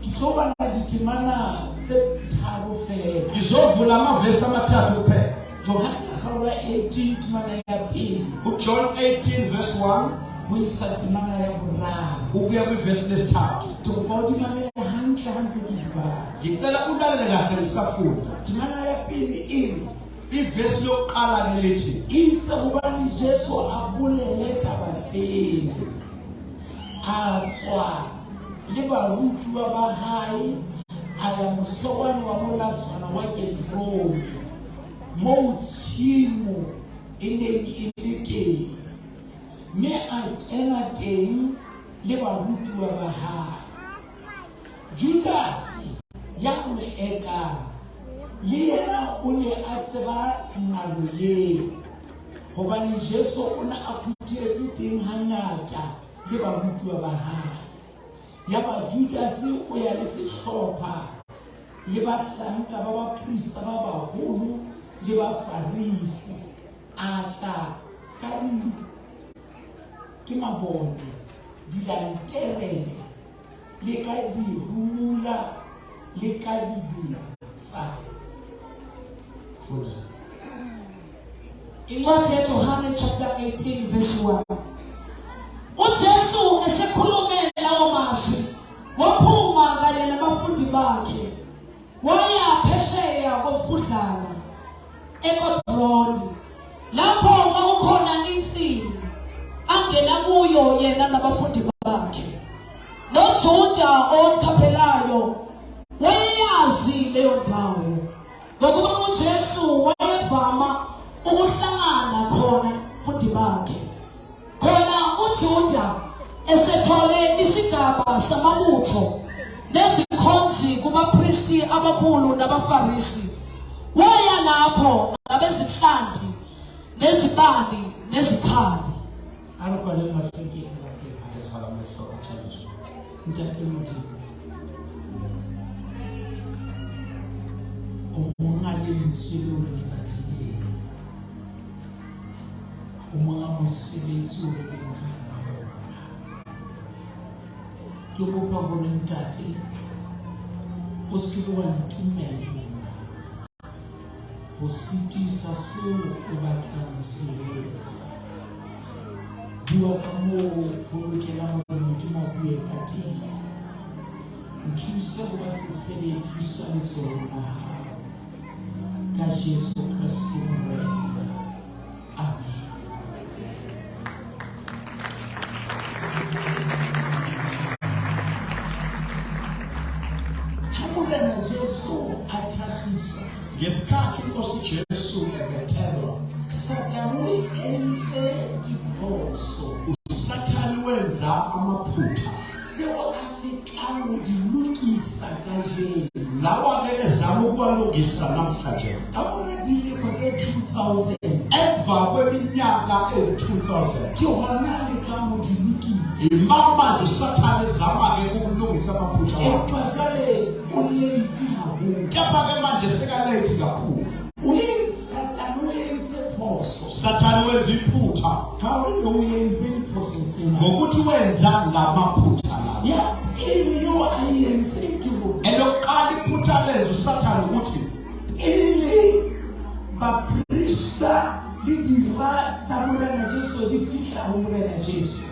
Ke tlo bala ditemana tse tharo fela. Ngizovula amavesi amathathu kuphela. Johanne kgaolo ya 18 temana ya pele UJohn 18 verse 1 ho isa temana ya boraro. ukuya kwivesi lesithathu. Ke kopa o di mamele hantle ha ntse ke di bala. Ngicela ulalele kahle ngisafunda. Temana ya pele e re Ivesi lokuqala ke lithi itse hobane Jesu a bolele taba tseo a tswa le barutuwa ba hae a ya mosewane wa molatswana wa Kedrone moo tshimo e neng e le teng mme a kena teng le barutuwa ba hae. Judase ya mo ekang le yena o ne a tseba nqalo eo, hobane Jesu o ne a phuthehetse teng hangata le barutuwa ba hae. Yaba Judase o ya le sehlopha le bahlanka ba baprista ba baholo le Bafarisi, a tla ka di ke mabone, dilanterene le ka dirumula le ka dibetsa. Funda. Incwadi yaJohane chapter 18 verse 1. UJesu esekhulume lawo mazwi waphuma kanye nabafundi bakhe waya phesheya komfudlana eKodroni lapho kwakukhona insimu angena kuyo yena nabafundi bakhe. NoJuda owamkhaphelayo wayeyazi leyo ndawo ngokuba uJesu wayevama ukuhlangana khona nabafundi bakhe. Khona uJuda esethole isigaba samabutho nezikhonzi kubapristi abakhulu nabaFarisi, waya lapho nabezinhlanti nezibani nezikhali. A re kwaleng mahlo ke tla rapela. Ake sivala amehlo athandaze. Ntate Modimo, o monga lentswe leo re le badileng, o monga mosebetsi o re leng ka hara ona. Ke kopa hore ntate o se ke wa ntumella ho sitisa seo o batlang ho se etsa. Bua ka moo ho lokelang hore Modimo a bue ka teng. Nthuse ho ba sesebediswa letsohong la hao. Ka Jesu Kreste Morena. Amen. Ha Morena Jesu a thakgiswa, Ngesikhathi inkosi uJesu ebethelwa, Satane o entse diphoso uSathane wenza amaphutha tseo a lekang ho di lokisa kajeno. Lawa-ke ezama ukuwalungisa namhlanje. Ka mora dilemo tse 2000, Emva kweminyaka ewu-2000, ke hona a lekang ho di lokisa. Ima manje uSathane ezama-ke ukulungisa amaphutha wakhe. Empa jwale o late haholo. Kepha-ke manje sekalethi kakhulu. O Satane o entse phoso. Sathane wenza iphutha. Ka hore o entse diphoso tsena. Ngokuthi wenza lamaphutha lawa. Ya pele eo a e entseng ke hore Elokuqala iphutha lenza uSathane ukuthi pele baprista le dira tsa Morena Jesu di fihla ho Morena Jesu.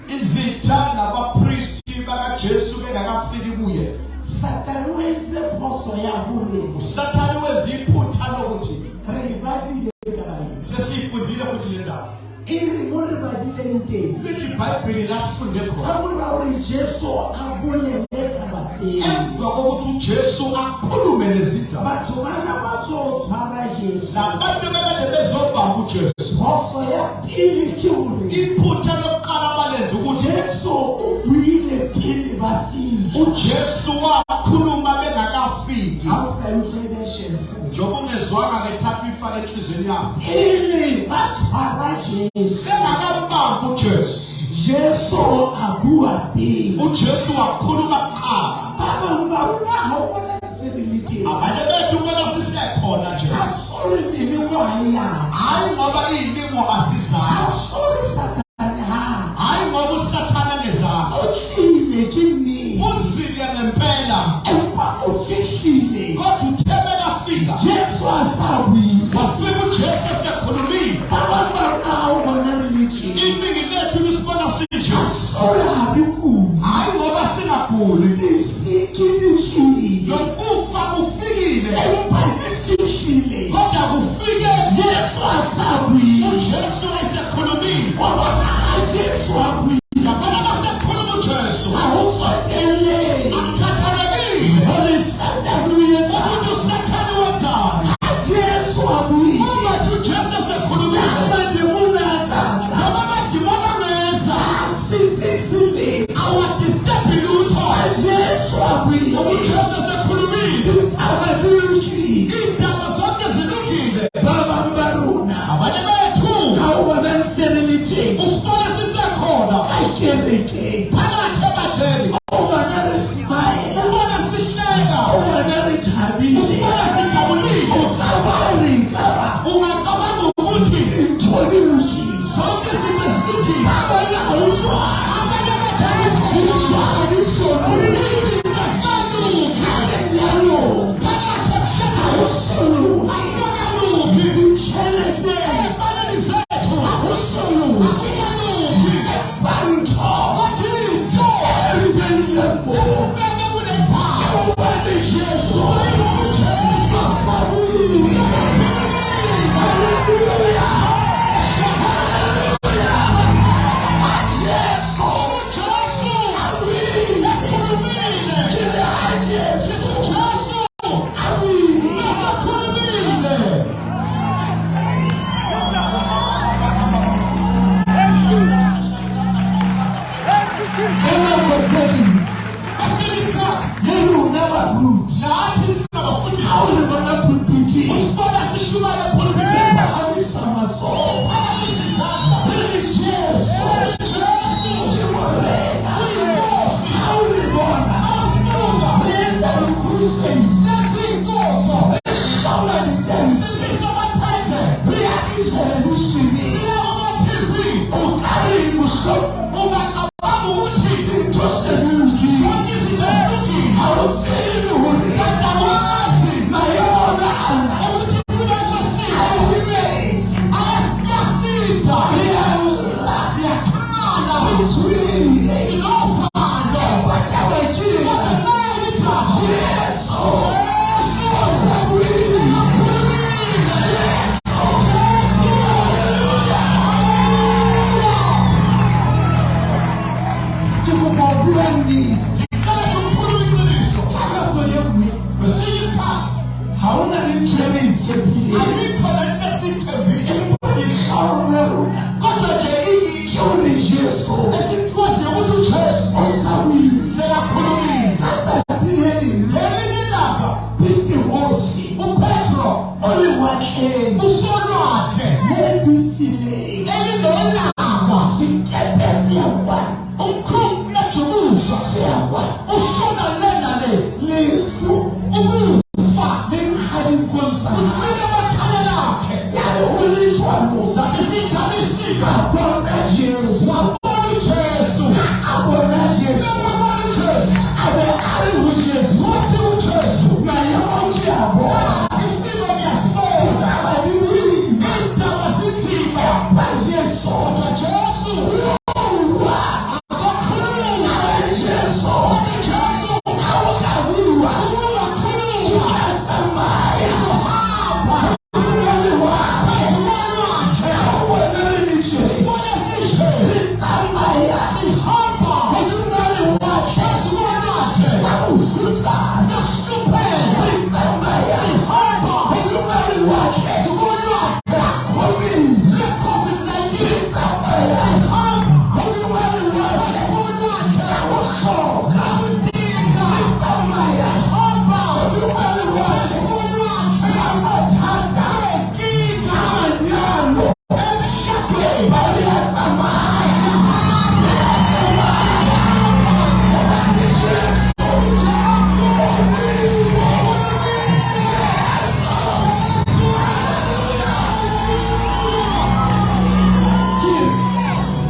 Izitha nabapristi bakaJesu bengakafiki kuye. Satane o entse phoso ya hore uSathane wenza iphutha lokuthi re e badile taba ena. Sesiyifundile futhi le ndaba. E re mo re badileng teng. Lithi iBhayibheli la sifunde Ka khona. mora hore Jesu a bolele taba tseo. Emva kokuthi uJesu akhulume lezi ndaba. Batho bana ba tlo tshwara Jesu. Labantu bekade bezobamba uJesu. Phoso ya pele ke hore Iphutha lokuqala balenza ukuthi Jesu o buile pele ba fihla. uJesu wakhuluma bengakafiki. Ha o sa utlwe be shelfo. Njengoba ungezwanga ke thatha uyifake enhliziyweni yakho. Pele ba tshwara Jesu. Bengakambambi uJesu. Jesu a bua pele. uJesu wakhuluma kuqala. Ba bang ba rona ha o bona ntse re le teng. Abanye bethu ubona sisekhona nje. Ha sore meleko ha e ya. Hayi ngoba iy'lingo azizanga. Ha sore Satane ha. Hayi ngoba uSathane angezanga. O tlile ke nnete. Uzile ngempela. gore Disiki di tlile. Lokufa kufikile. Empa di fihlile. Kodwa kufike Jesu a sa buile. uJesu esekhulumile. Wa bona ha Jesu a buile. Yabona basekhuluma uJesu. Ha ho tsotellehe Akukhathalekile hore Satane o etsang. ukuthi uSathane wenzani. Ha Jesu a buile. Ungathi uJesu esekhulumile. Mademona a tla tla. Noma amadimoni angeza. Ha sitise letho. Awadisturbi lutho. Ha Jesu a buile. Ngoba uJesu esekhulumile. Ditaba di lokile. Iy'ndaba zonke zilungile. Ba bang ba rona Abanye bethu ha o bona ntse re le teng usibone sisekhona ka kerekeng. phakathi ebandleni. O bona re smile. Ubona sihleka. O bona re thabile. Usibona sijabulile. O ka ba re ka ba Ungacabanga ukuthi dintho di lokile. zonke izinto zilungile. Ba bona ha ho jwalo. Abanye bethu akukho Dintho ha di so loke. Izinto zikalungi. Ka lenyalong Phakathi ha emshadweni ho so loke. akukalungi. Ditjhelete Ey'mpaleni zethu ha ho so loke. akukalungi. Empa ntho Kodwa into e re beileng moo esibeke kule ndawo hobane Jesu uyibona uJesu a sa buile. sekakhulumile. Hallelujah. Ha Jesu uJesu a buile. ekhulumile. Ke re ha Jesu uJesu a buile. esekhulumile. Ka nako tse ding Kwesinye isikhathi le rona baruti nathi singabafundisi ha o re bona pulpiting usibona sishumayela re epulpitini phahamisa matsoho. phakamisa izandla. Re re Jesu Jesu ke Morena. uyinkosi. Ha o re bona Awusibuka re etsa di-crusades, senze iy'nkonzo re hlaola ditente, simisa amathente re ya ditelevisheneng. siya kuma-TV. O ka re mohlomong Ungacabanga ukuthi dintho se di lokile. zonke izinto zilungile. Ha o tsebe hore Kanti awazi maemo ona ana ukuthi kuleso a simo o imetse. ayasiyasinda. Re a lla, Siyakhala re tshohile. sinovalo. Empa taba ke ena, Kodwa nayi indaba. Jesu Jesu o sa buile. sekakhulumile. Jesu Ke kopa ho bua nnete. Ngicela nje ukukhuluma iqiniso. Ka nako e nngwe Kwesinye isikhathi ha hona le ntho e re e tshepileng. ayikho lento esiyithembile. Empa lehlao la rona Kodwa nje ke hore Jesu esikwaziyo ukuthi uJesu o sa buile. sekakhulumile. Ka tsatsi le leng Ngelinye ilanga Peterosi uPetro o lewatleng usolwandle le befileng. elinolaka. Sekepe se ya kwa, Umkhumbi uyajubuza se ya kwa. ushona le nale. Lefu Ukufa le nkga dinkong tsa hae. kunika amakhala akhe. Ya re ho le jwalo, Sathi sinjalo isimo a bona Jesu. wabona uJesu. A bona Jesu. Wabona uJesu. A be a re ho Jesu, Wathi uJesu maemo ke a bona. isimo ngiyasibona. Ditaba di boima. Indaba zinzima. Empa Jesu Kodwa Jesu bua. akakhuluma. A re Jesu, Wathi Jesu ha o ka bua, uma ke ungakhuluma tla tsamaya. uzohamba Hodima lewatle. phezu kolwandle. Ha o bona re le tje, Sibona sinje re tsamaya sihamba hodima lewatle. phezu kolwandle. Ka bofutsana. Nokuhlupheka Re tsamaya sihamba hodima lewatle. phezu kolwandle. Ka COVID. Le-COVID-19 Re tsamaya sihamba hodima lewatle. phezu kolwandle. Ka ho hloka. Nakudinga Re tsamaya sihamba hodima lewatle. phezu kolwandle. Ka mathata. Nenkinga Ka manyalo. emshadweni Ba re a tsamaya. Re a tsamaya. Hobane Jesu Jesu ke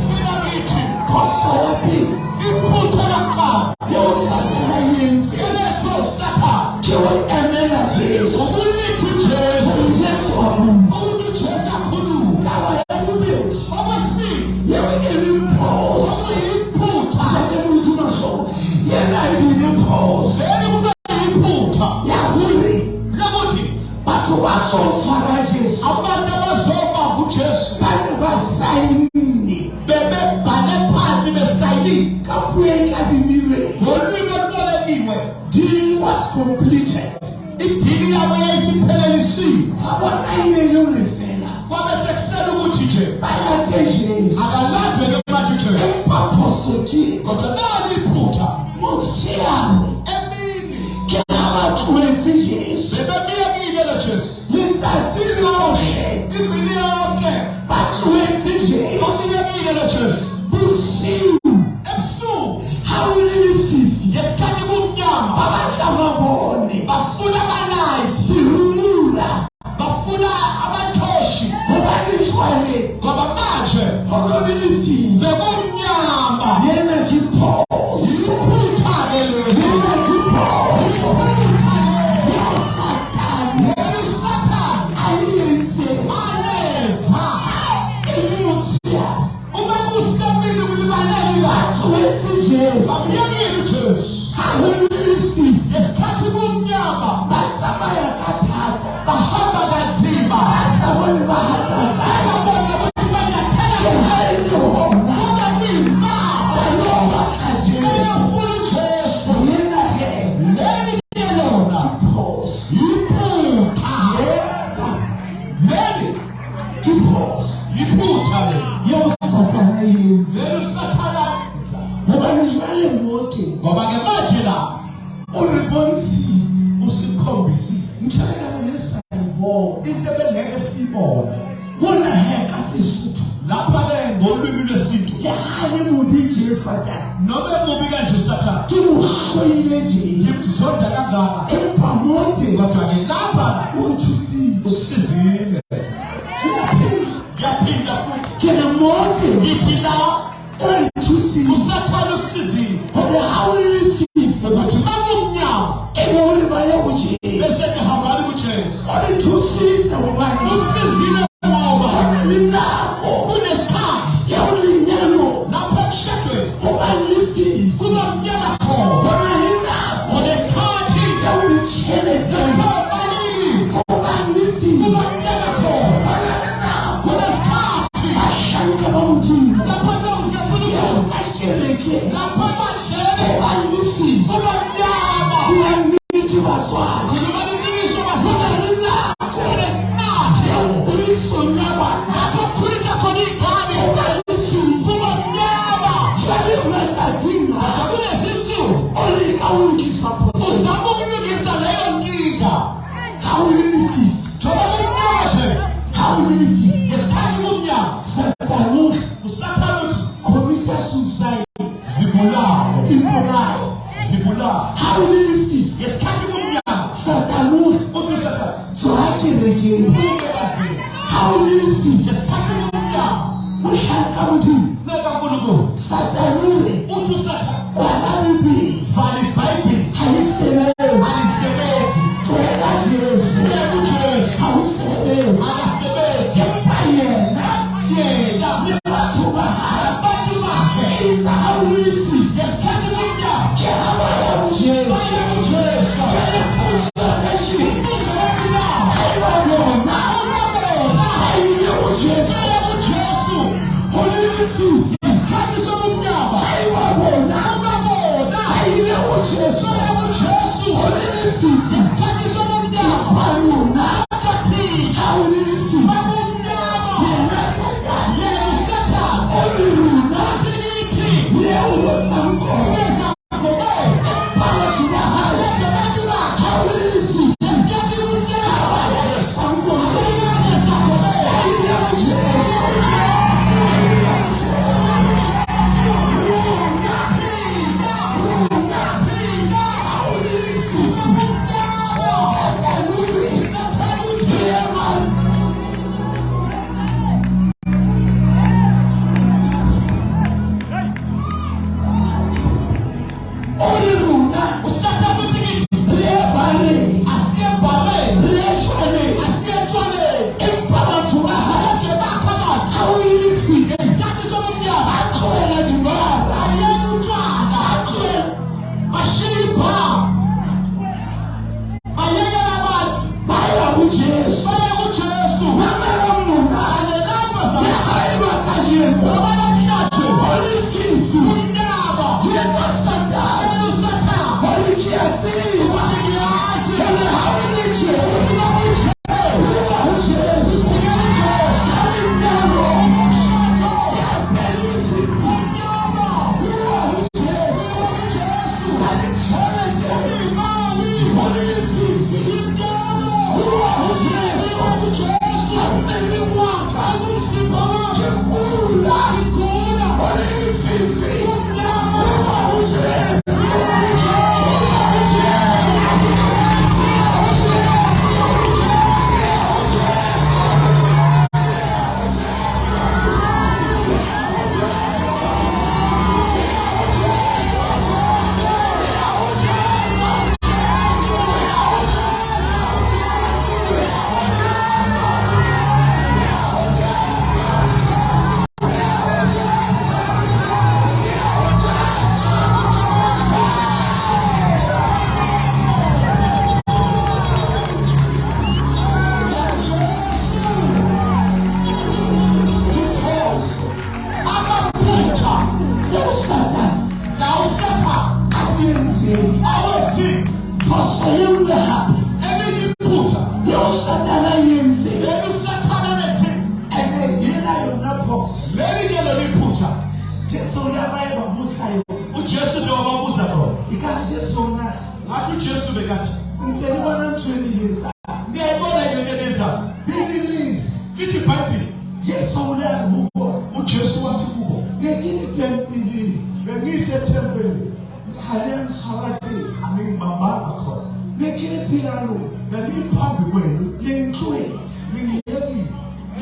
mina ngithi phoso ya pele iphutha lokuqala eo Satane a e entseng elethwe uSathane ke ho emela Jesu. ukuletha uJesu Hore Jesu a bue. ukuthi uJesu akhulume. Taba ya bobedi Okwesibili eo e leng phoso okuyiphutha Ntate Moruti Mahlobo, yena e bile phoso Leli kube yiphutha ya hore lokuthi batho ba tlo tshwara Jesu abantu abazobamba uJesu ba ne ba saenne bebebhale phansi besayinile ka puo e kadimilweng. ngolwimi olubolekiwe. Deal was completed. Idili yabo yayisiphelelisiwe. Ga bona e ne e le hore fela Kwabe sekusele ukuthi nje ba late Jesu. akalandwe ke manje uJesu. Empa phoso ke Kodwa nali iphutha motshehare emini ke ha ba tlohetse Jesu. bebemyekile lo Jesu. Letsatsi lohle Imini yonke ba tlohetse Jesu. basiyekile lo Jesu. Bosiu Ebusuku ha ho le lefifi ngesikhathi kumnyama ba batla mabone bafuna amalayithi, dirumula bafuna amathoshi hobane jwale ngoba manje ho no le lefifi. bekumnyama. Yena ke phoso. Iphutha-ke leli. Yena ke phoso. Iphutha leli. Ya Satane Leli Sathane a e entseng alenza. e le motshehare Uma kusemini kulibalele ba ilanga. tlohetse Jesu. Bamyekile uJesu. Ha ho le lefifi Ngesikhathi kumnyama ba tsamaya ka thata bahamba kanzima. ba sa bone ba hataka. Bengaboni ukuthi banyathela Ke ha e le hona ngoba kuyimama. ba lo batla Jesu. Beyafuna uJesu. Yena he Leli ke lona phoso. yiphutha. Yena Leli ke phoso yiphutha leli. eo Satane a e entseng. Leli uSathane alenza. Hobane jwale mo teng Ngoba ke manje la o re bontshitse usikhombisile ntho e ka bone sa e bona. into ebengeke siyibone. Mona he ka Sesotho Lapha-ke ngolwimi lwesintu le ha le mobe tje Satane noma emubi kanje uSathane ke mo hloile tje ngimzonda kangaka empa mo teng kodwa-ke lapha o re thusitse. usizile. Ke a pheta. Ngiyaphinda futhi Ke re mo teng ngithi la o re thusitse uSathane usizile hore ha o le lefifi ukuthi makumnyama e be o re ba ye ho Jesu. bese nihambani kuJesu. O re thusitse hobane Usizile ngoba ho na le nako kunesikhathi ya ho lenyalo lapho ekushadweni ho ba lefifi. kuba mnyama khona. Ho na le nako Kunesikhathi ya ho ditjhelete lapho balili ho ba lefifi. kuba mnyama khona. Ho na le nako Kunesikhathi bahlanka ba Modimo lapho ya ntokazi kaNkulunkulu ka kerekeng lapho ho ebandleni ba lefifi. kuba mnyama. Bua nnete batswadi. Khuluma iqiniso Ho na bazalwane. le nako Kunesikhathi ya kgodisong ya bana lapho kukhulisa khona iy'ngane ho ba lefifi. kuba mnyama. Jwale matsatsing a Kodwa kunezinsuku o leka ho lokisa phoso uzama ukulungisa leyo nkinga ha o le lefifi. njengoba kumnyama nje Ha o le lefifi ngesikhathi kumnyama Satane o re uSathane uthi commit suicide. zibulale Ipolaye. zibulale Ha o le lefifi ngesikhathi kumnyama Satane o re uthi uSathane tswa kerekeng. ume ebandleni Ha o le lefifi ngesikhathi kumnyama mohlanka Modimo nceka uNkulunkulu Satane o re uthi uSathane kwala Bibele vala iBhayibheli ha e sebetse. alisebenzi Tlohela Jesu uyeka uJesu ha o sebetse. akasebenzi Empa yena yena le batho ba hae nabantu bakhe itse ha o le lefifi ngesikhathi kumnyama ke ha ba ya ho Jesu. baya kuJesu Jwale potso kajeno umbuzo wami na haeba bona uma bona ba ile ho Jesu baya kuJesu ho le lefifi ngesikhathi sobumnyama haeba bona uma bona ba ile ho Jesu baya kuJesu ho le lefifi ngesikhathi sobumnyama ba rona kathina ha o le lefifi bakumnyama yena Satane yena uSathane o re rona uthi nithi le o bo Samsone singezagobela empa batho ba hae kodwa abantu bakhe ha o le lefifi ngesikhathi kumnyama ba ya Samsone bayangezagobela ba ile ho Jesu uJesu ba ile ho Jesu rona thina rona thina ha o le lefifi bakumnyama a tseba Ukuthi ngiyazi hore ha o le tje, ukuthi bakunje o ho Jesu. Ukhuleka uJesu. Ha lenyalo, Umshado. ya pele Umnyama. Bua ho Jesu. Ujesu. Ha le tjhelete, Imali. ho le lefifi. Simnyama. Bua ho Jesu. Ujesu. Ha mmeleng wa ka, Umzimba ke wakhe. kula. Ngigula. Ho le lefifi. Umnyama. Bua ho Jesu. Diphoso Amaphutha. tseo Satane La uSathane a di entseng. awenziwe. Phoso e nngwe hape Elinye iphutha. eo Satane a e entseng. Leli uSathane alethile. Ene yena yona phoso. Leli ke lona iphutha. Jesu o ile a ba e ba botsa yona. uJesu njengoba lona. Ekare Jesu o nna Ngathi uJesu bekathi ntse le bona ntho e le e etsang. niyayibona ke into eniyenzayo. Bibeleng Lithi iBhayibheli Jesu o ile a re ho bona, uJesu wathi kubo ne ke le tempeleng, bengisethempelini ha le a ntshwara teng. aningibambanga khona Ne ke le pela lona, bengiphambi kwenu le ntlohetse, ningiyekile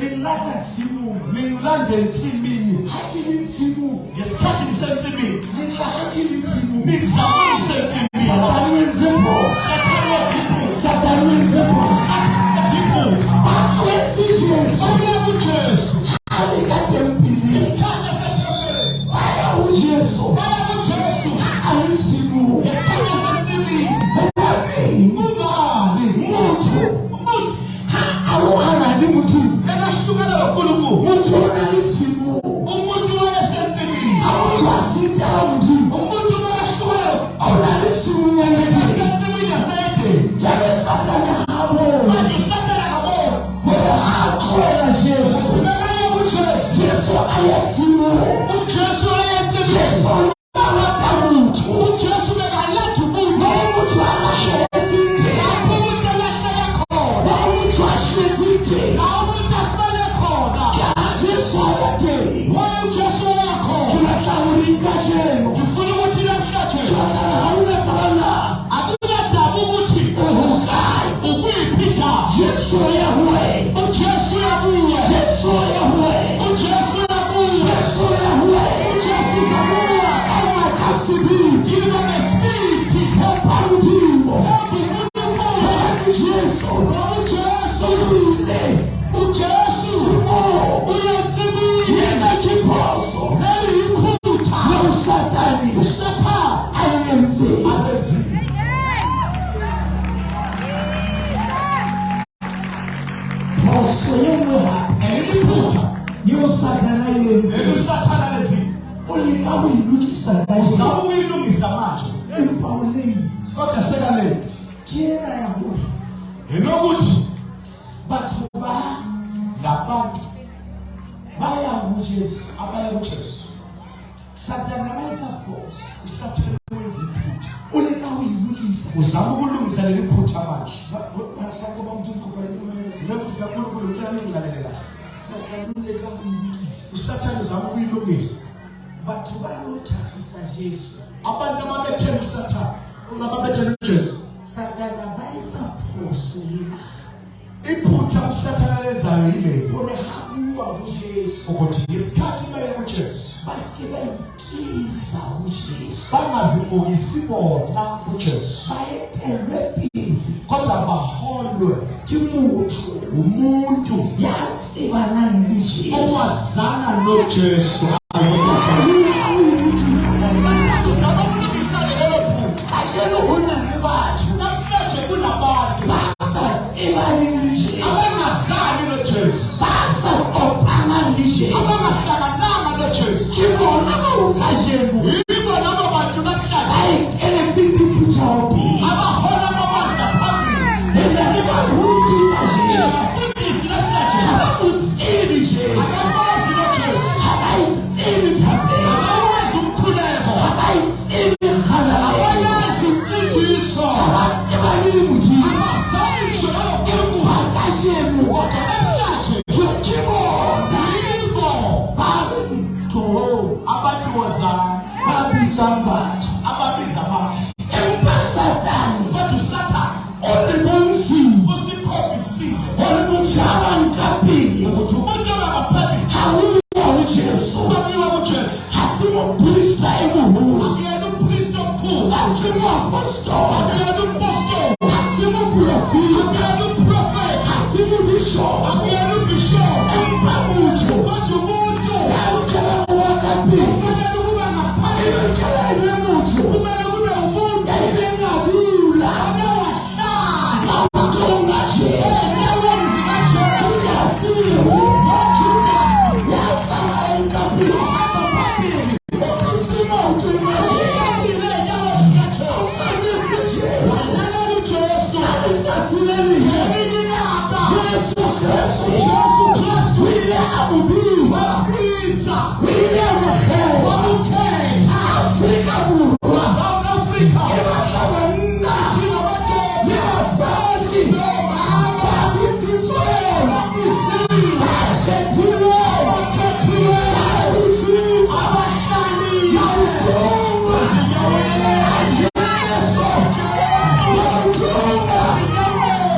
le nlata tshimong. ningilande ensimini Ha ke le tshimong, ngesikhathi ngisensimini le tla ha ke le tshimong. nizama ngisensimini Satane o entse phoso. Sathane wenza iphutha Satane o entse phoso. Sathane wenza iphutha Ba tlohetse Jesu bamyeka uJesu ha le ka tempeleng. ngesikhathi esethempelini Ba ya ho Jesu baya kuJesu ha a le tshimong. ngesikhathi esensimini Hobaneng? kungani Motho umuntu ha a arohana le Modimo, ekahlukana noNkulunkulu motho o na le tshimong. umuntu wayesensimini Ha motho a sitelwa Modimo, umuntu makahlukana o na le tshimong ya Edene. esensimini yaseEdeni Jwale Satane ha bone manje uSathane akaboni hore ha a tlohela Jesu, ubekaya kuJesu Jesu a ya tshimong. uJesu wayensimini Jesu o ne a lata motho. uJesu bekaletha umuntu Moo motho a lahlehetseng teng, lapho umuntu alahleke khona moo motho a shwetseng teng, la umuntu afele khona ke ha Jesu a ya teng. waye uJesu waya Ke khona batla ho reng kajeno? ngifuna ukuthi namhlanje Ke batla hore ha o na taba na akunandaba ukuthi o hokae, ukuyiphi indawo Jesu o ya ho wena. uJesu uyabuya Jesu o ya ho wena. uJesu uyabuya Jesu o ya ho wena. uJesu uzabuya Ema ka sebete. yiba nesibindi Tshepa Modimo. themba uNkulunkulu Hobane Jesu ngoba uJesu o ile uJesu tshimong. uyensimini Yena ke phoso leli yiphutha eo Satane uSathane a e entseng. alenzile Phoso e nngwe hape elinye iphutha eo Satane a e leli entseng, uSathane alenzile o leka ho e lokisa kajeno, uzama ukuyilungisa manje empa o late. kodwa sekaleti Ke ena ya hore elokuthi batho ba labantu ba yang ho Jesu, abaya kuJesu Satane ba etsa phoso. uSathane wenza iphutha O leka ho e lokisa. uzama ukulungisa leli phutha manje Bahlanka ba Modimo, kopa le mamele. nceku zikaNkulunkulu ngicela ningilalele kahle Satane o leka ho e lokisa. uSathane uzama ukuyilungisa Batho ba lo thakgisa Jesu. abantu ababethela uSathane ababethela uJesu Satane ba etsa phoso ena iphutha uSathane alenzayo yileli hore ha bua ho Jesu, ukuthi ngesikhathi beye kuJesu ba se ke ba ikisa ho Jesu. bangazibukisi bona kuJesu Ba etelwe pele kodwa baholwe ke motho umuntu ya tsebanang le Jesu. owazana noJesu Satane o leka ho e lokisa uSathane uzama ukulungisa lelo phutha Kajeno ho na le batho namhlanje kunabantu ba sa tsebaneng le Jesu, abangazani noJesu ba sa kopanang le Jesu. abangahlangananga noJesu Ke bona bao kajeno yibo labo bantu ba namhlanje eteletseng diphutheho pele. mo bitsa. Wambiza. O ile a mo kgetha. Wamkhetha. Afrika Borwa South Africa. e batla banna Thina amadoda. le basadi Nomama. ba bitsitsweng, Ababizile. ba kgethilweng, Abakhethiweyo. ba dutseng Abahlalile. maotong Ezinyaweni. a Jesu. Maotong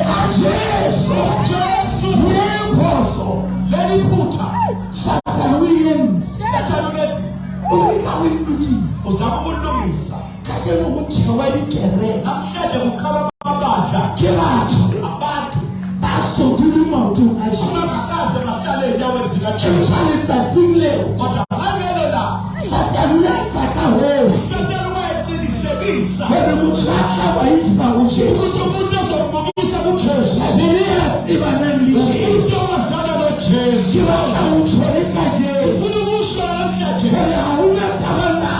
a Jesu. Jesu. Le phoso Leli phutha. Satane o e entse. Sathane ulenzile. O leka ho e lokisa. Uzama ukulungisa. Kajeno ho thewa dikereke Namhlanje kukhala amabandla. ke batho Abantu ba so dule maotong a Jesu. abakaze bahlale ey'nyaweni zikaJesu. Empa letsatsing leo Kodwa ngalelo langa Satane o etsa ka hoo Sathane wayeqinisekisa hore motho a tla ba isa ho Jesu. ukuthi umuntu ozombukisa kuJesu Bibele ya tsebanang le umuntu Jesu. owazana noJesu. Ke batla ho tjho le kajeno Ufuna ukusho namhlanje hore ha hona taba na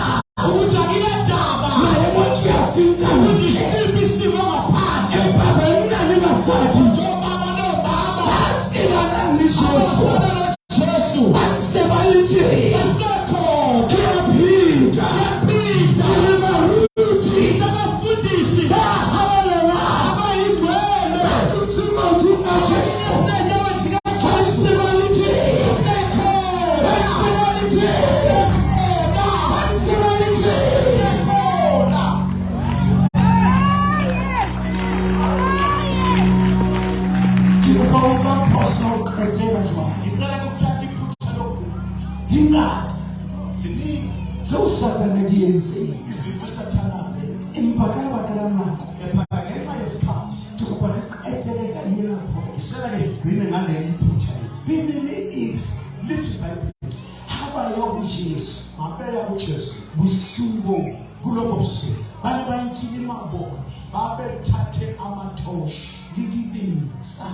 ukuthi akunandaba maemo ke a feng ka ukuthi ntle. isiphi isimo ngaphandle Empa banna le basadi njengobaba nomama ba tsebanang le Jesu abazana noJesu ba ntse ba le teng. basekhona. Ke a pheta. Siyaphinda. Ke le baruti Abafundisi ba halalelang abayingcwele ba dutse maotong a Jesu. ezinyaweni Ba zikaJesu ntse ba le teng. basekhona. Ba ntse ba le teng. Basekhona. Ba ntse ba le teng. Basekhona. Ke kopa ho utlwa phoso ho qetela jwale. Ngicela ukuthatha iphutha lokugcina. Di ngata Ziningi tseo Satane a di entseng. izinto uSathane azenza. Empa ka lebaka la nako Kepha ngenxa yesikhathi ke kopa re qetele ka ena phoso. ngisela ke sigcine ngaleli phutha leli. Bibele e re Lithi iBhayibheli ha ba ya ho Jesu mabeya kuJesu bosiung boo kulobo busuku ba ne ba nkile mabone babethathe amathoshi le dibetsa.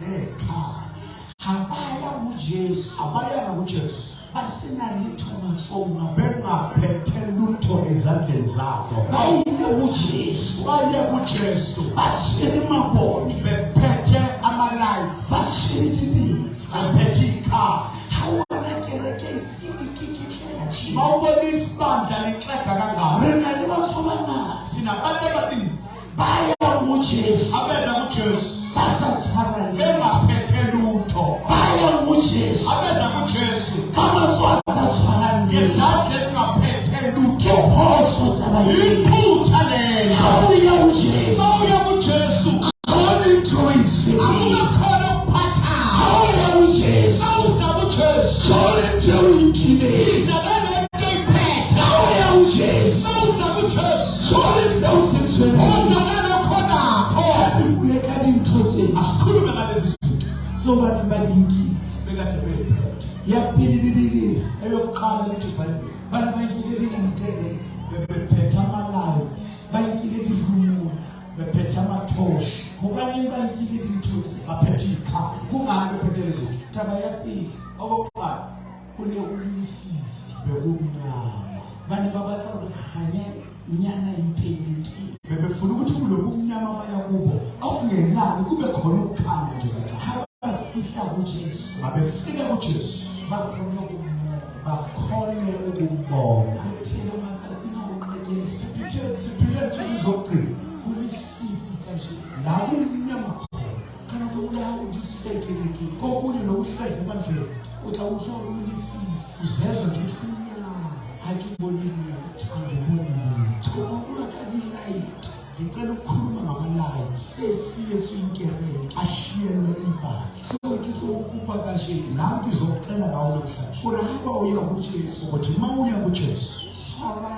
nezikhali. Ha ba ya ho Jesu Abayanga kuJesu ba sena letho matsohong a bona. bengaphethe lutho ezandleni zabo. Ba ile ho Jesu Baye kuJesu ba tshwere mabone, bephethe amalight, ba tshwere dibetsa. bephethe izikhali. Ha o bona kereke e ntse e kikitlela tjena, Mawubona isibandla lixega kangaka. re na le batho ba bangata Sinabantu abaningi ba yang ho Jesu abeza kuJesu ba sa tshwara letho. bengaphethe lutho. Ba yang ho Jesu Abeza kuJesu ka matsoho a sa tshwarang letho. ngezandla ezingaphethe Ke lutho. phoso taba eo. Iphutha lelo. Ha o ya ho Jesu Mawuya kuJesu ha hona ntho o e tshwereng. akunakhona Ha okuphathayo. o ya ho Jesu Mawuza kuJesu ha hona ntho eo o e nkileng. iza nalento oyiphethe. Ha o ya ho Jesu Mawuza kuJesu ha hona seo se tshwereng. uza nalokho nakho. Ha re bue ka dintho tsena Asikhulume ngalezi zinto tseo ba neng ba di nkile. bekade beyiphethe. Ya pele Bibeleng Eyokuqala lithi iBhayibheli ba ne ba nkile dilantere, bebephethe amalight, ba nkile dirumola. bephethe amathoshi, Hobaneng ba nkile dintho tse? baphethe izikhali. Kungani bephethe lezi zinto? Taba ya pele Okokuqala ho ne ho le lefifi. bekumnyama. Ba ne ba batla hore kganya nyana e mpeng teng. Bebefuna ukuthi kulobu mnyama baya kubo okungenani kube khona ukukhanya nje kancane. Ha ba fihla ho Jesu Babefika kuJesu ba kgone ho mmona. bakhone ukumbona. Re phela matsatsing a ho qetela. Siphile ensukwini zokugcina Ho lefifi kajeno. la kumnyama khona. Ka nako e nngwe le ha o dutse ka kerekeng, Kokunye nokuhlezi ebandleni o tla utlwa hore ho lefifi. uzezwa nje ukuthi kumnyama. Ha ke bone letho. Angiboni lutho. Ke kopa ho bua ka di-light Ngicela ukukhuluma ngamalight tse sietsweng kereke. ashiyelwe ibandla. Seo ke tlo o kopa kajeno La ngizokucela ngawo namhlanje hore ha ba o ya ho Jesu, ukuthi uma uya kuJesu tshwara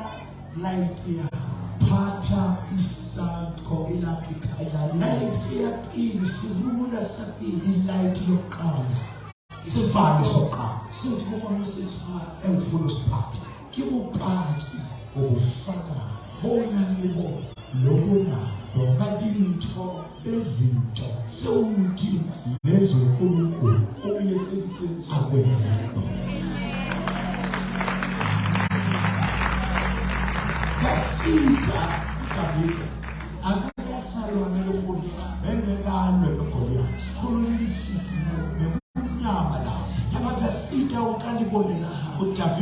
light ya hao. phatha isakho ilakho ikhaya Light ya pele, serumola sa pele ilight lokuqala isibane sokuqala seo ke kopang o se tshware engifuna usiphathe ke bopaki ubufakazi bo o nang le bona lobunabo ba dintho bezinto tseo Modimo lezi uNkulunkulu o o etseditseng tsona. akwenzele bona. Dafida uDavide a ka be a sa lwana le Goliath. bengekalwe noGoliath Ho no le lefifi moo. bekumnyama lapho. Yaba Dafida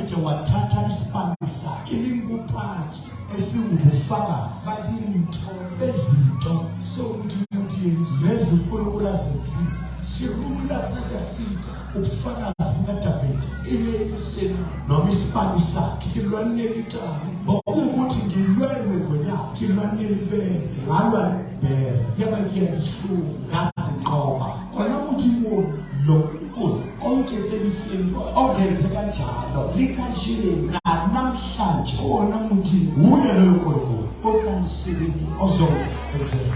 uDavide wathatha isibani sakhe e leng bopaki esingubufakazi ba dintho bezinto tseo Modimo o di entseng. lezi uNkulunkulu azenzile. Serumula sa Dafida Ubufakazi bukaDavide e ne e le sena. noma isibani sakhe Ke lwanne le tau, ngokuwukuthi ngilwe nengonyama, ke lwanne le bere, ngalwa nebhere, yaba ke a di hlola. ngazinqoba. Hona Modimo ona Lo Nkulunkulu o nketseditseng jwalo ongenze kanjalo le kajeno, namhlanje ke ona Modimo wuye loyo Nkulunkulu o tla nsebeletsa. ozongisebenzela.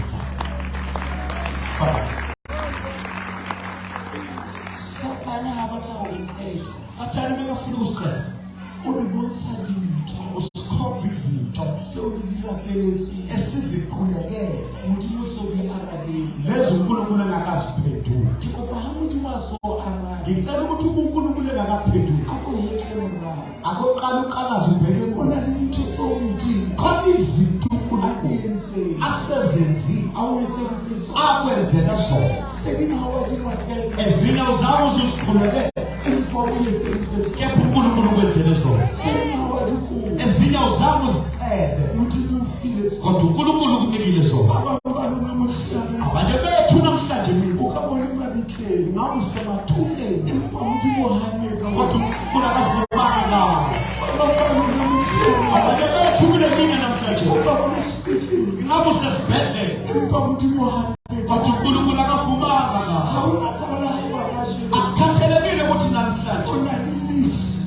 Fakazi. Satane ha batla ho re qeta, Sathane bekafuna ukusiqeda, o re bontsha dintho usikhomba izinto tseo re di rapeletseng, esizikhulekele Modimo so di arabele. lezi uNkulunkulu engakaziphenduli. Ke kopa ha Modimo a so arabe, Ngicela ukuthi uma uNkulunkulu engakaphenduli, a ko hetle morao. akoqala uqalaze ubheke Ho na emuva. le dintho tseo Modimo Khona izinto a di uNkulunkulu entseng, asezenzile, a o etseditse tsona. akwenzela zona. Tse ding ha wa di rapela, Ezinye awuzange uzuzikhulekele, empa o etseditse tsona. kepha uNkulunkulu ukwenzele zona. Tse ding ha wa di kopa, Ezinye awuzange uzicele, Modimo o file tsona. kodwa uNkulunkulu ukunikile zona. Ba bang ba lona motshehare, Abanye bethu namhlanje mina o ka bona mabitleng, ngabe usemathuneni, empa Modimo o hanne ka kodwa wona. uNkulunkulu akavumanga ngawo. Ba bang ba lona motshehare, Abanye bethu kule mina namhlanje o ka bona sepetlele, ngabe usesibhedlela, empa Modimo o hanne ka kodwa uNkulunkulu akavumanga Ha ngawo. hona taba le haeba kajeno Akukhathalekile ukuthi namhlanje o na le list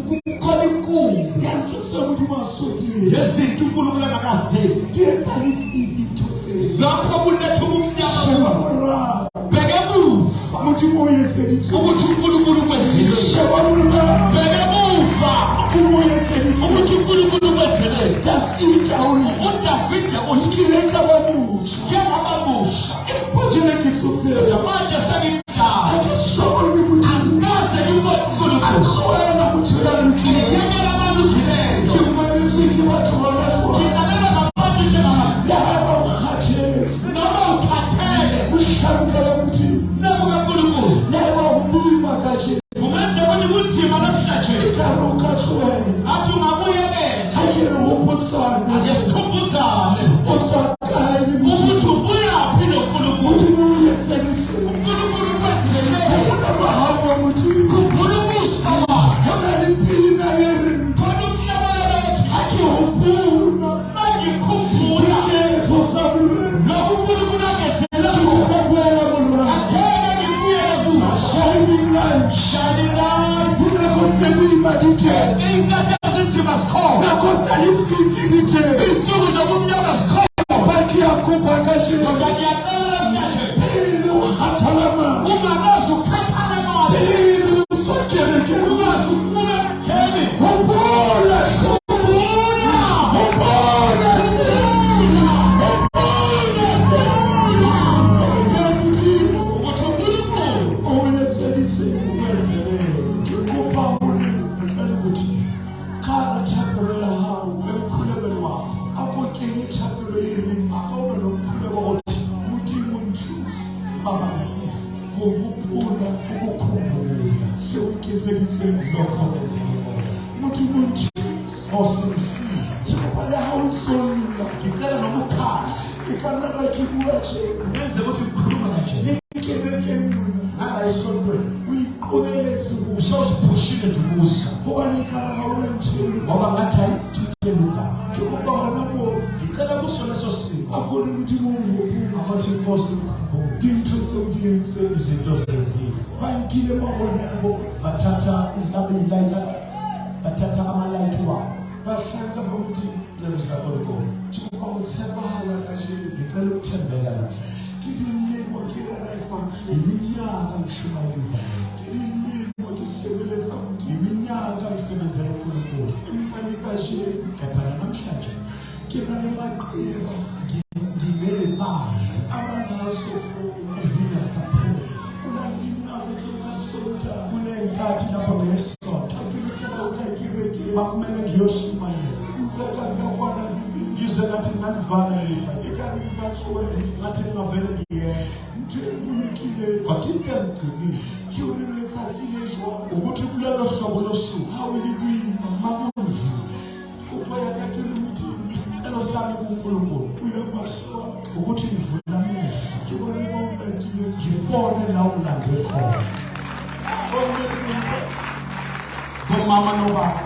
kukhona inkungu ya ntho tseo Modimo a so di etse. yezinto uNkulunkulu angakazeli. Di etsa lefifi ntho tseo. Lokho kuletha Sheba ubumnyama. morao, Bheke emuva Modimo o etseditse. ukuthi uNkulunkulu ukwenzeleni. Sheba morao, Bheke emuva Modimo o etseditse. ukuthi uNkulunkulu ukwenzeleni. Dafida o re, uDavide uthi ke ile ka ba motjha, ke ngaba musha, empa jwale ke tsofetse. manje Ha sengimdala, ke so bone Modimo. angikaze ngibone A uNkulunkulu. tlohela motho ya lokileng. Ngiyekela abalungileyo, Ke mametswe ke batho ba jwang. ngilalela ngabantu njengaba Le ha ba o kgathetse, noma ukhathele, mohlanka wa Modimo, nceku kaNkulunkulu, le ha eba ho boima kajeno, kungenza ukuthi kunzima namhlanje, ke tla re o ka tlohela. ngathi ungabuyekela, Ha ke re hopotsane, ake sikhumbuzane o tswa kae le Modimo? ukuthi ubuyaphi noNkulunkulu. Modimo o etseditseng. uNkulunkulu ukwenzeleni. Hopola mohau wa Modimo. Khumbula umusa wakhe. Ho na le pina e reng, Khona umhlabelelo othi, ha ke hopola mangikhumbula diketso tsa Morena, lokhu uNkulunkulu angenzela ke khona, tla boela morao. angeke ngibuyele kuso. Shining light, Shining light. dinako tse boima di teng, Iy'nkathi ezinzima zikhona, nako tsa lefifi di teng. iy'nsuku zobumnyama zikhona, Kopa ke a kopa kajeno, kodwa ngiyacela namhlanje, pele o kgathala madi, ungakaze ukhathale mali, pele o tswa kerekeng, ungaze ubume emkheni. hopola, Khumbula, hopola, khumbula, hopola, khumbula ya Modimo ukuthi uNkulunkulu o etseditseng. ukwenzeleni. Ke kopa hore Ngicela ukuthi ka hara thapelo ya hao, emkhulekweni wakho a ko kenye thapelo e reng, akube nomkhuleko othi, Modimo nthuse Baba ngisize ho hopola ukukhumbula seo o nketseditseng sona. lokho okwenzele kona. Modimo nthuse. Nkosi ngisize. Ke kopa le ha o tsolla, Ngicela noma ukhala, e ka nna ba ke bua tjena, kungenzeka ukuthi ngikhuluma kanje le kerekeng mona, nala esontweni, o iqobeletse ho usoziphushile nje ukuza hobane ekare ha hona ntho e lokileng. ngoba ngathi ayikho into elungayo. Ke kopa hona moo, Ngicela kuso leso simo a ko re Modimo o nhopotse abathi Nkosi ngikhumbule dintho tseo di entseng. izinto ozenzile. Ba nkile mabone a bona, Bathatha bathatha amalayithi wabo. bahlanka ba Modimo. Ncebo zikaNkulunkulu, Ke kopa ho tshepahala kajeno. ngicela ukuthembeka namhlanje. Ke dilemo ke rera evangeli, Iminyaka ngishumayela ivangeli, ke dilemo ke sebeletsa Modimo, iminyaka ngisebenzela uNkulunkulu, empa le kajeno kepha namhlanje ke na le maqeba nginebazi a mang ha a so fole. ezinye zikaphuma. Ho na le dinako tseo ka Sontaha Kuney'nkathi lapho ngesonto ha ke lokela ho tla kerekeng, kwakumele ngiyoshumayela, ke utlwa ka nka kwana Bibele, ngizwe ngathi ngingalivala leli bhayibheli, ekare nka tlohela. ngathi ngingavele ngiyeke, Ntho e bolokileng kodwa into engigcinile ke hore letsatsi Letsatsi le jwalo Ukuthi kulelo hlobo losuku ha o le boima, makunzima, kopo ya ka ke re Modimo, isicelo sami kuNkulunkulu bula mahlo a ka, ukuthi ngivule amehlo, ke bone mo o ntatileng. Ngibone la ulande khona. Bomme le bontate, Bomama nobaba,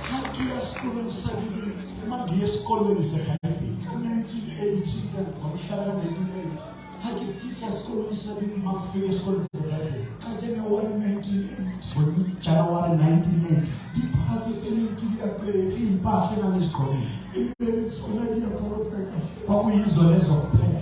ha ke ya sekolong sa Bibele uma ngiye esikolweni seBhayibheli ka 1980, ntate, ngomhla ka-1980, ha ke fihla sekolong sa Bibele uma kufika esikolweni seBhayibheli ka January 1980, ngoJanuwari 1980, diphahlo tse neng ke di apere iy'mpahla engangizigqokile e ne le tsona diaparo tsa ka feela. Kwakuyizo lezo kuphela.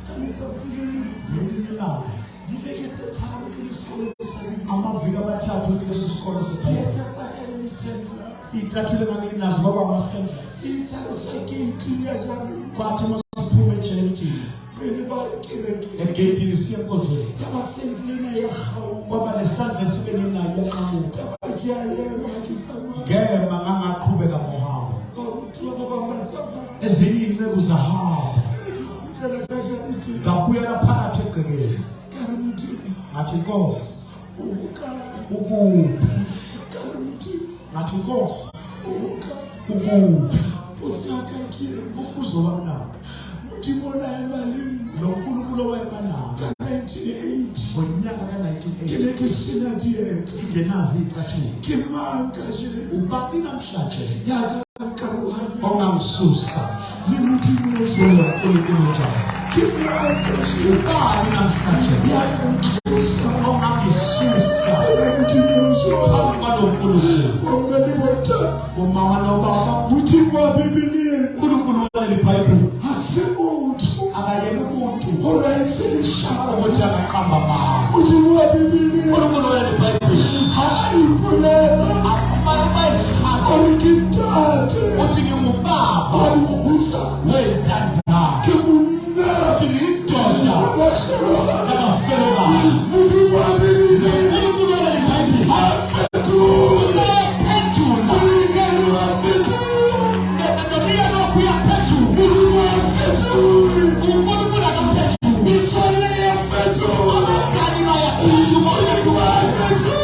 Ka letsatsi le leng, Ngelinye ilanga, dibeke tse 3 ke le sekolong sa Bibele, amaviki 3 kuleso sikolo seBhayibheli, dieta tsa ka e le sandals. Iy'cathulo enganginazo kwakwama-sandals. Itse re tswa keiting ya jarete, Kwathi uma siphuma ejele re leba kerekeng, egeyidini siye enkonzweni, ya ba sandal ena ya kgaoha. Kwaba nesandla esibe nginayo yaqhamuka. Yaba ke a ema, ha ke tsamaya. Ngema ngangaqhubeka ngohambo. Barutuwa ba bang ba tsamaya. Ezinye iy'nceku zahamba. Ke kgutlela ka jareteng. Ngabuyela phakathi egcekeni. Ka re, Modimo, Ngathi, Nkosi, o hokae? Ukuphi? Ka re, Modimo, Ngathi, Nkosi, o hokae? Ukuphi? Potso ya ka ke ena. Umbuzo wami nawo, Modimo o na ema le nna lo Nkulunkulu owema ka nami 1980, ngonyaka ke ka-1980 ne ke sena dieta. Ngingenazo iy'cathulo, Ke mang kajeno ubani namhlanje ya ka nkarohanya ongangisusa le Modimo o kulo jwalo? Nkulunkulu njalo? Ke mang kajeno Ubani namhlanje ya ka ntlosa ongangisusa le Modimo o jwalo? Phambi kwalo Nkulunkulu? Bomme le bontate, Bomama nobaba, Modimo wa Bibeleng uNkulunkulu waleli Bhayibheli ha se motho akayena umuntu hore a etse leshano. Ukuthi angaqamba amanga. Modimo wa Bibeleng uNkulunkulu waleli Bhayibheli ha a ipolela uma ezichaza hore ke ntate uthi ngingubaba wa dikgutsana, wey'ntandane, ke monna uthi ngiyindoda wa bahlolohadi. Yabafelokazi. Modimo wa Bibeleng uNkulunkulu waleli Bhayibheli ha a fetohe. Uyaphendula. Molekane wa fetoha. Nomyeni uyaphendula. Modimo wa fetohe. uNkulunkulu akaphenduli. Metswalle ya fetoha. Abangani bayaphenduka. Modimo wa fetoha.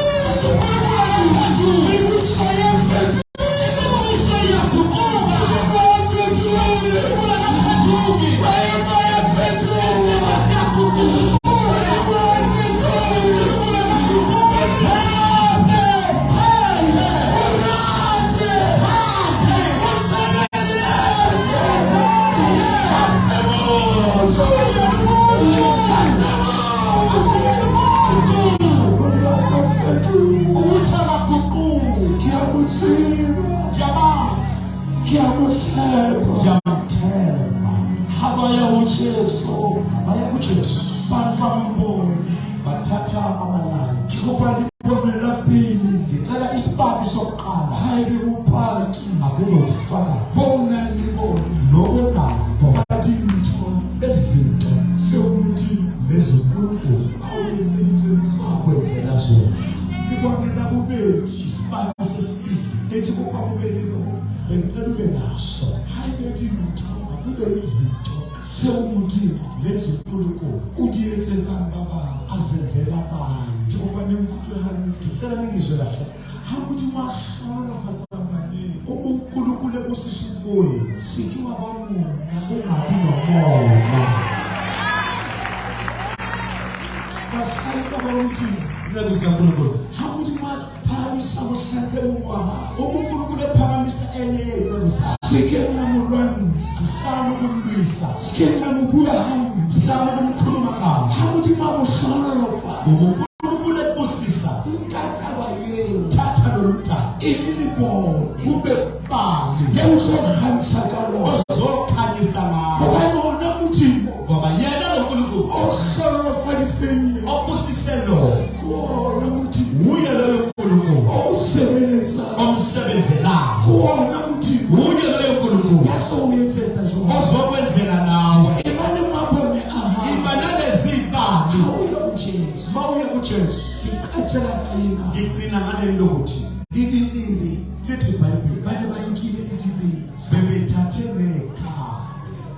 uNkulunkulu akaphenduli. Mebuso ya fetoha. Imibuso iyaguquka. Modimo wa fetoha. uNkulunkulu akaphenduki. Maemo ya fetoha. Isimo siyaguquka. Modimo wa fetoha. uNkulunkulu akaguquki. Thele, Orate. thathe, O sebeletse. Ha se motho. Umuntu Modimo wa fetoha. ukuthi akaguquki. Ke a mo tseba. Ngiyamazi. Ke a mo tshepa. Ngiyamthemba. Ha ba ya ho Jesu, Baya kuJesu, ba nka mabone. Bathatha amalayithi. Ke kopa lebone la pele Ngicela isibani sokuqala ha ebe bopaki akube ubufakazi bo o nang le bona lobo nabo ba dintho bezinto tseo Modimo lezo uNkulunkulu a o etseditseng tsona. Akwenzela zona. Lebone la bobedi Isibani sesibili ne ke kopa bo be le lona. Bengicela ube naso. Ha ebe dintho Akube izinto tseo Modimo lezi uNkulunkulu o di etsetsang ba bang. Azenzela abanye. Ke kopa ne nkutlwe hantle. Ngicela ningizwe kahle. Ha Modimo a hlohonolofatsa ngwaneno, uNkulunkulu ebusisa umfowenu, se ke wa ba mona. Ungabi nomona. Bahlanka ba Modimo, Inceku zikaNkulunkulu, ha Modimo a phahamisa mohlanka e mong wa hae, uma uNkulunkulu ephakamisa enye yey'nceku zakhe, se ke la mo lwantsha, msana ukumlwisa, se ke la mo bua hampe. Msana ukumkhuluma kabi. Ha Modimo a mo hlohonolofatsa, uNkulunkulu ekubusisa, nka taba eo thatha lolu daba e le lebone kube bani le o tlo kgantsha ka lona. Ozokhanyisa ngawo. Hobane ona Modimo Ngoba yena lo Nkulunkulu o hlohonolofaditseng yena, obusise lo ke ona Modimo uye loyo Nkulunkulu o sebeletsang, omsebenzelayo, ke ona Modimo uye loyo Nkulunkulu ya tlo o etsetsa jwalo. ozokwenzela nawe. E ba le mabone a hao. Iba nalezi zibani. Ha o ya ho Jesu, Uma uya kuJesu, ke qetela ka ena. Ngigcina ngaleli lokuthi Bibele e re lithi iBhayibheli ba ne ba nkile le dibetsa. Bebethathe nekhali.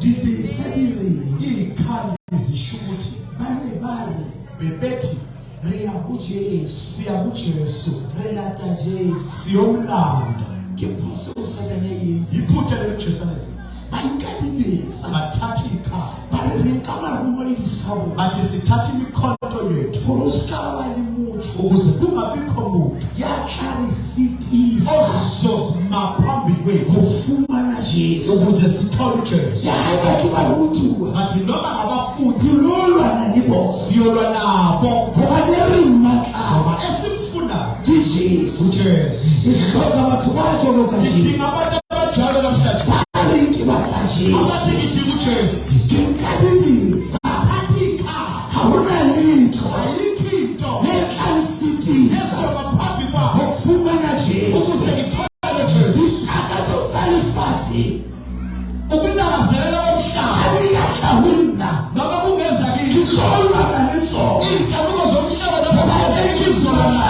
Dibetsa di reng? Iy'khali zisho ukuthi Ba ne ba re bebethi Re ya ho Jesu. Siya kuJesu. Re lata Jesu. Siyomlanda. Ke phoso eo Satane a e entseng. Iphutha leli Jesu alenze. Ba nka dibetsa. Bathatha ikhaya. Ba re re nka marumo le disabole. Bathi sithatha imikhonto yethu. Hore ho se ka ba le motho Ukuze kungabikho muntu ya tla re sitisa ozosima phambi ho kwethu fumana Jesu. ukuze sithole uJesu. Ya haeba ke barutuwa Bathi noma ngabafundi ke lo lwana le bona. siyolwa nabo Hobane re mmatlang ngoba esimfunayo ke Jesu. uJesu. Ke hloka batho ba jwalo ka Jesu. Ngidinga abantu abanjalo namhlanje. Ba reng ke batla Jesu. Abathi ngidinga uJesu. Ke nka dibetsa. Bathatha ikhaya. Ha hona letho Ayikho into le tla nsitisa ezoba phambi ho kwakho fumana Jesu. ukuze ngithole uJesu. Ditakatso tsa lefatshe Ukulangazelela ha komhlaba di ka tla ho nna. noma kungeza Ke kimi. tlo lwana le tsona. Iy'nkanuko zomhlaba noma kungeza kimi Hobane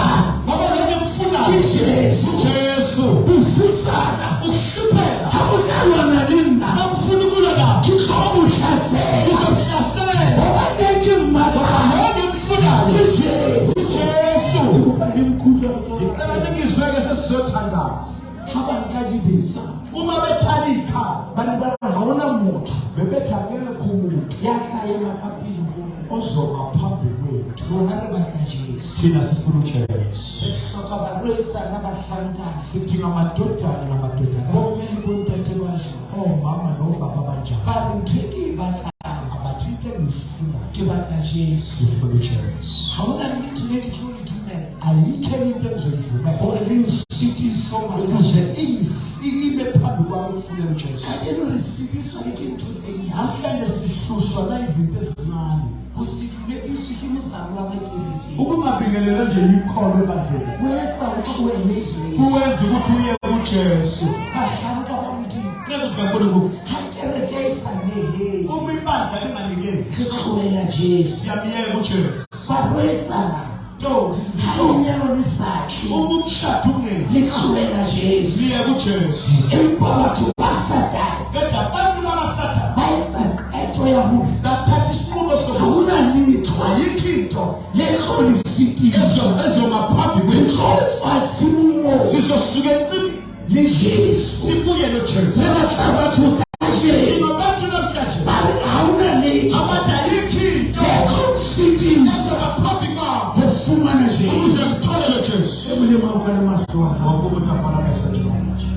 ngoba lo engimfunayo ke Jesu. uJesu. Bofutsana Ukuhlupheka ha bo ka lwana le nna. angifuni ukulwa nabo. Ke tlo mo hlasela. Ngizomhlasela Hobane ke mmatlang lo engimfunayo ke Jesu. uJesu. Ke kopa le nkutlwe re tlo Ngicela ningizweke sesizothandaza. Ha ba nka dibetsa Uma bethala ikhaya ba ne ba re ha hona motho bebethi akekho umuntu ya tla ema ka pele ho rona. ozoma phambi kwethu. Rona re batla Jesu. Thina sifuna uJesu. Re hloka barwetsana, bahlankana, Sidinga amadodana namadodakazi, bomme le bontate ba jwang. omama nobaba abanjalo Ba re ntho e ke e batlang abathi into engiyifunayo ke batla Jesu. sifuna uJesu. Ha hona letho le ke tlo le dumella Ayikho enye into engizoyivumela hore le nsitise ho batla ukuze Jesu. ime phambi kwami ekufuneni uJesu. Kajeno re sitiswa le ke ntho tse nyane. Namhlanje sihlushwa nayizinto ezincane. Ho se dumediswe ke mozalwana kerekeng. Ukungabingelelwa nje yikholo ebandleni Ho etsa o tlohele Jesu. kuwenza ukuthi uye kuJesu. Bahlanka ba Modimo, Cebo sikaNkulunkulu, ha kereke e sa nehele, uma ibandla linganikeli re tlohela Jesu. siyamyeka uJesu. Barwetsana, Ntombi, ha lenyalo le sa tle, uma umshado ungezi le tlohela Jesu. siyeka uJesu. Empa batho ba Satane Kodwa abantu bakaSathane ba etsa qeto ya hore bathatha isinqumo ha sokuthi hona letho ayikho into le tlo re sitisa. ezoma phambi Re kwethu. tlo tswa tshimong moo Sizosuka ensimini le Jesu. sibuye noJesu. Re batla batho kajeno Thina abantu namhlanje ba re ha hona letho abathi ayikho into le tlo nsitisa ezoba phambi kwabo ho fumana Jesu. ukuze ngithole lo Jesu. E molemo a kwale mahlo a hao. Wonke umuntu afana amehlo njengamanje.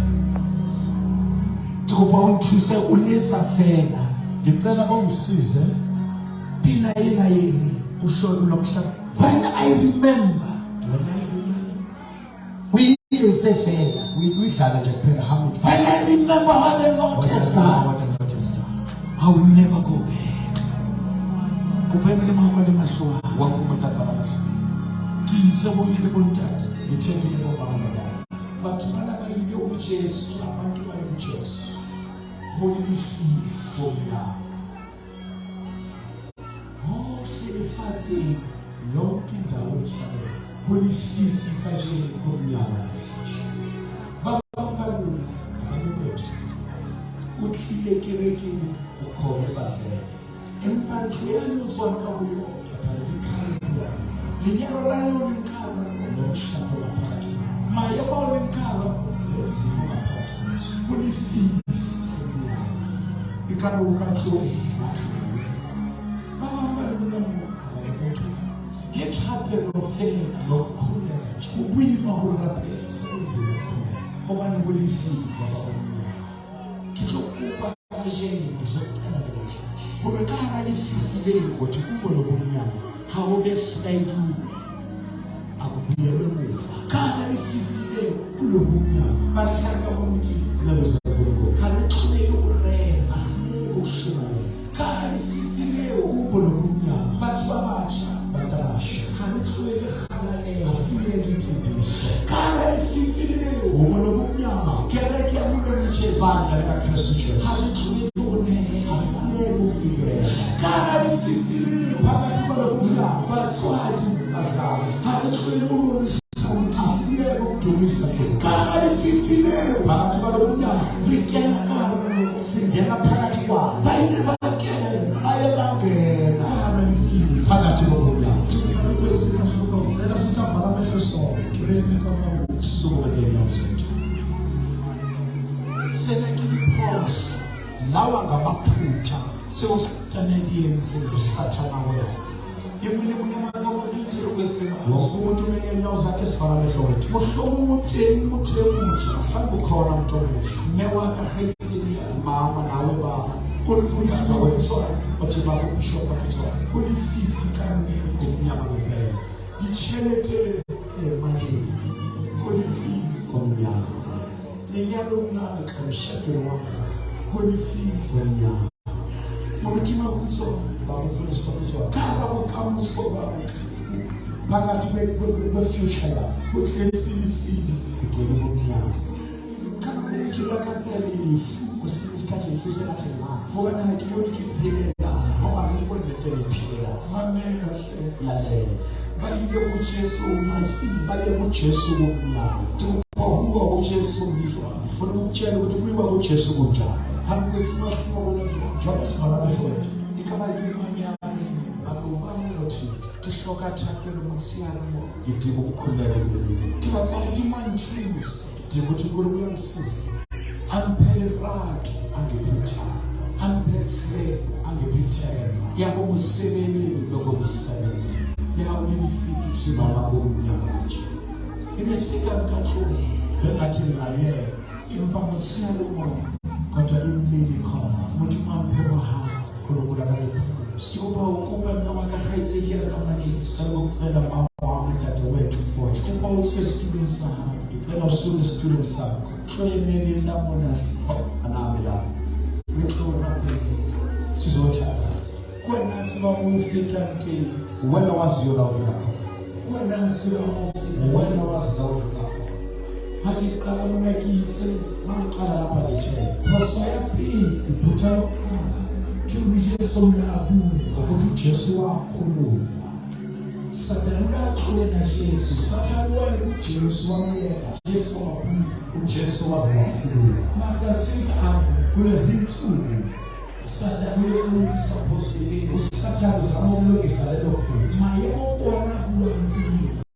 Ke kopa o nthuse o letsa fela Ngicela ungisize pina ena e reng usho lo mhlaba. when I remember When I remember o e letse fela. uyidlala nje kuphela hamba When I remember what the Lord has done, what the Lord has done. I will never go back. Kopa e molemo a kwale mahlo a hao. Wonke umuntu afana amehlo. Ke itse bomme le bontate Ngithe kini bomama nobaba. batho bana ba ile ho Jesu Abantu baye kuJesu. ho le lefifi Kumnyama. hohle lefatsheng Yonke indawo emhlabeni ho lefifi kajeno. kumnyama namhlanje. Ba bang ba lona Abanye bethu o tlile kerekeng ukhona ebandleni. empa ntlo yane o tswang ka ho yona Kepha leli khaya eliphila lenyalo la leo leng ka hara lona nomshado ngaphakathi kwawo maemo ao leng ka hara ona nezimo ngaphakathi kwazo ho lefifi kumnyama. ekare o ka tlohela. Ngathi ungayeka. Ba bang ba lona moo Abanye bethu le thapelo fela nokukhuleka nje ho boima ho rapela sekunzima ukukhuleka hobane ho lefifi. ngoba kumnyama. Ke tlo kopa kajeno Ngizocela-ke namhlanje hore ka hara lefifi leo ukuthi kubo lobumnyama ha ho backslide-uwe. akubuyelwe emuva. Ka hara lefifi leo Kulobumnyama bahlanka ba Modimo Nceku zikaNkulunkulu ha re tlohele ho rera. asiyeke ukushumayela. Ka hara lefifi leo Kubo lobumnyama batho ba batjha bantu abasha ha re tlohele kgalalelo. asiyeke insindiso. Ka hara lefifi leo Kubo lobumnyama kereke ya Morena Jesu ibandla likaKristu Jesu ha re tlohele ho nehela. asiyeke ukunikela. Ka hara lefifi leo Phakathi kwalobumnyama batswadi bazali ha re tlohele ho rorisa Modimo. asiyeke ukudumisa Ka hara lefifi leo Phakathi kwalobumnyama re kena ka hara lona. singena phakathi kwalo Ba ile ba kena baye bangena ka hara lefifi. phakathi kobumnyama. Ke kopa le kwetse mahlo. eme ka maoto. Sisukume ngey'nyawo zethu. Sena ke diphoso Lawa ngamaphutha tseo Satane a di entseng. uSathane awenza. E mong le mong ya mang ka maoto ntse re kwetse mahlo. Wonke umuntu ume ngey'nyawo zakhe sivala amehlo wethu. Mohlomong o teng motho e motjha. Mhlawumbe ukhona umuntu omusha. Mme wa ka kgaitsedi ya ka. Mama nawe baba. O re moruti wa Botswana. Othi baba ubishop wakuthona. Ho lefifi ka nnete. Kumnyama ngempela. Ditjhelete Emalini ho lefifi. kumnyama. Lenyalong la ka Emshadweni wakho ho lefifi. kumnyama. Moruti Makutswana, Baba umfundisi Makutswana. ka hara bokamoso ba ka Phakathi kwe-future yakho ho tletse lefifi. kugcwele ubumnyama. Ka nako e nngwe ke lakatsa lefu Kwesinye isikhathi ngifisa engathi ngingafa. hobane ha ke bone ke phelelang. Ngoba angiyiboni lento engiyiphilelayo. Mamela hle. Lalela. Ba ile ho Jesu mafifi. Baye kuJesu kumnyama. Ke kopa ho bua ho Jesu ho jwang. Ngifuna ukukutshela ukuthi kuyiwa kuJesu kunjani. Ha re kwetse mahlo a rona jwang. Njengoba sivala amehlo wethu. Ekaba ke mang ya reng, Akubani lothile. ke hloka thapelo motshehare mona. Ngidinga ukukhuleka kuleli langa. Ke batla Modimo a nthuse. Ngidinga ukuthi uNkulunkulu angisize. A mphe lerato, Angiphe uthando. a mphe tshepo Angiphe ithemba ya ho mo sebeletsa lokumsebenzela. le ha ho le lefifi tjena. Noma kumnyama kanje. E ne se ka nka tlohela, Bengathi ngingayeka empa motshehare mona kodwa imini ikhona. Modimo a mphe mohau. uNkulunkulu akangiphe Ke kopa ho kopa mme wa ka kgaitsedi ya ka ngwaneso. Ngicela ukucela mama wami dadewethu Ke mfowethu. kopa o tswe setulong sa hao. Ngicela usuke esitulweni sakho. Tlo emeleng la mona hle. Anami lapha. Re tlo rapela. Sizothandaza. Ke wena a tsebang moo o fetang teng. Uwena waziyo la udlula khona. Ke wena a tsebang moo o fetang Uwena teng. wazi la udlula khona. Ha ke qala mona ke itse Mangiqala lapha ngithe phoso ya pele iphutha lokuqala ke hore Jesu o ne a bua. ukuthi uJesu wakhuluma. Satane o ne a tlohela Jesu. Sathane waya kuJesu wamyeka. Jesu a bua. uJesu waze wakhuluma. Matsatsing ana Kulezi nsuku Satane o lokisa phoso eo. uSathane uzama ukulungisa lelo phutha. Maemo ona a buang pele.